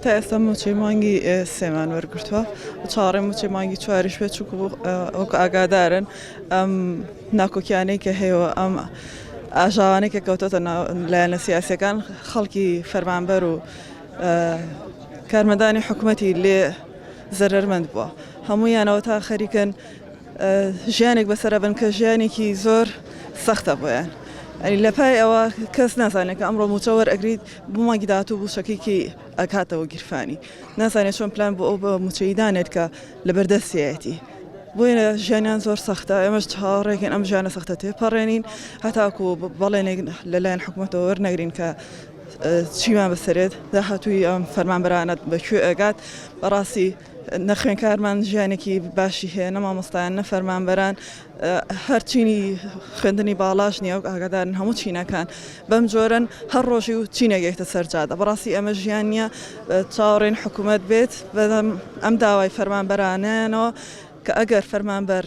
تا ئێستا مووچەی مانگی سێمان وەرگرتووە و چاوەڕێی مووچەی مانگی چواریش بێت، چونکە وەکو ئاگادارن ئەم ناکۆکیانەی کە هەیە و ئەم ئاژاوانەی کە کەوتۆتە ناو لایەنە سیاسیەکان خەڵکی فەرمانبەر و کارمەندانی حکومەتی لێ زەرەرمەند بووە هەموویانەوە تا خەریکن ژیانێک بەسەرە بن کە ژیانێکی زۆر سەختە بۆیان ئەنی لە پای ئەوە کەس نازانێت کە ئەمڕۆ مووچە وەرئەگریت بۆ مانگی داهاتوو مووچەکەی کەی ئەکاتەوە گیرفانی نازانێت چۆن پلان بۆ ئەو بە مووچەی دانێت کە لەبەردەستیەتی بۆیە ژیانیان زۆر سەختە ئێمەش چاوەڕێکین ئەم ژیانە سەختە تێپەڕێنین هەتاکو بەڵێنێک لەلایەن حکوومەتەوە وەرنەگرین کە چیمان بەسەرێت داهاتووی ئەم فەرمانبەرانە بە کوێ ئەگات بەڕاستی نە خوێنکارمان ژیانێکی باشی هەیە نە مامۆستایان نە فەرمانبەران هەر چینی خوێندنی باڵاش نییە و ئاگادارن هەموو چینەکان بەم جۆرەن هەر ڕۆژی و چینێک یەکتە سەر جادە بەڕاستی ئەمە ژیان نییە چاوەڕێن حکوومەت بێت بەدەم ئەم داوای فەرمانبەرانەیانەوە کە ئەگەر فەرمانبەر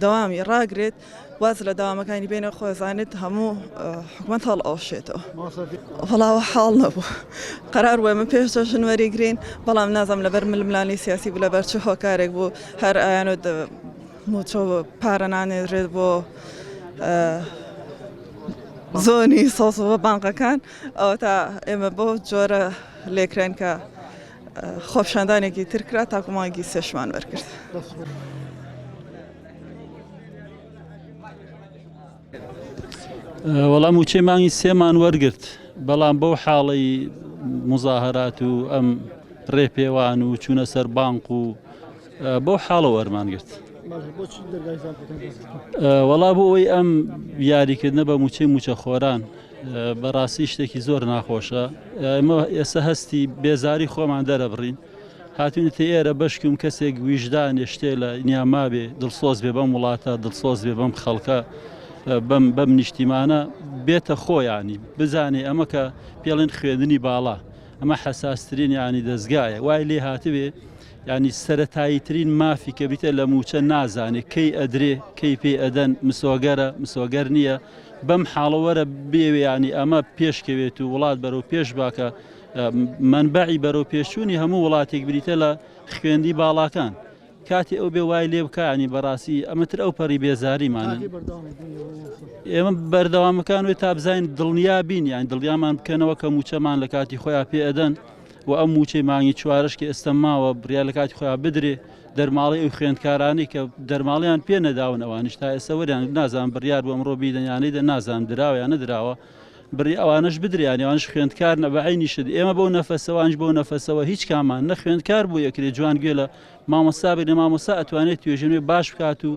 دەوامی ڕاگرێت واز لە دەوامەکانی بێنێ خۆ ئەزانێت هەموو حکومەت هەڵئەوەشێتەوە. وەڵا وە حاڵ نەبوو قەرار بوو ئێمە پێش جەژن وەریگرین بەڵام نازانم لەبەر ململانێی سیاسی بوو لەبەر چ هۆکارێک بوو هەر ئایانوت مووچە و پارە نانێرێت بۆ زۆنی سەوز بۆ بانقەکان ئەوە تا ئێمە بۆ جۆرە لێکرێن کە خۆپیشاندانێکی تر کرا تاکو مانگی سێشمان وەرگرت. وەڵا مووچەی مانگی سێمان وەرگرت بەڵام بەو حاڵی مزاهرات و ئەم ڕێپێوان و چوونە سەر بانق و بەو حاڵە وەرمان گرت وەڵا بۆ ئەوەی ئەم یاریکردنە بە مووچەی موچە خۆران بەڕاستی شتێکی زۆر ناخۆشە ئێمە ئێستا هەستی بێزاری خۆمان دەرەبڕین هاتوینەتە ئێرە بەشکم کەسێک ویژدانێ شتێ لە نیا مابێ دڵسۆز بێ بەم وڵاتە دڵسۆز بێ بەم خەڵکە بەم بەم نیشتیمانە بێتە خۆیانی بزانێ ئەمە کە پێڵێن خوێندنی باڵا ئەمە حەساسترین ینی دەستگایە وای لێ هاتبێ ینی سەتایی ترین مافی کە بیتە لە موچە نازانێ کەی ئەدرێ کەی پێ ئەدەن مسۆگەرە مسۆگەر نییە بەم حاڵەوەرە بێویانی ئەمە پێشکەوێت و وڵات بەرەو پێش باکە مەنبەعی بەرەو پێشچوونی هەموو وڵاتێک بریتە لە خوێندی باڵاکان کاتی ئەو بێ وای لێ بکانی بەڕاستی ئەمەتر ئەو پەڕی بێزاریمانە ئێمە بەردەوامەکان وێ تا بزانین دڵنیا بین یان دڵیامان بکەنەوە کە موچەمان لە کاتی خۆیان پێ ئەدەن و ئەم موچەی مانگی چوارش کە ئێستا ماوە بریا لە کاتی خۆیان بدرێ دەرماڵی ئەو خوێندکارانی کە دەرماڵیان پێ نەداون ئەوانیش تا ئێستا وەریان نازان بڕیار بۆ ئەمڕۆ بیدەن یانەی دە نازان دراوە یان نەدراوە بڕی ئەوانەش بدرێ یانی ئەوانش خوێندکار نە بە عەینی شت ئێمە بەو نەفەسەوە ئەوانیش بەو نەفەسەوە هیچ کامان نە خوێندکار بۆ یەکرێ جوان گوێ لە مامۆستا بگرێ مامۆستا ئەتوانێت توێژینەوەی باش بکات و.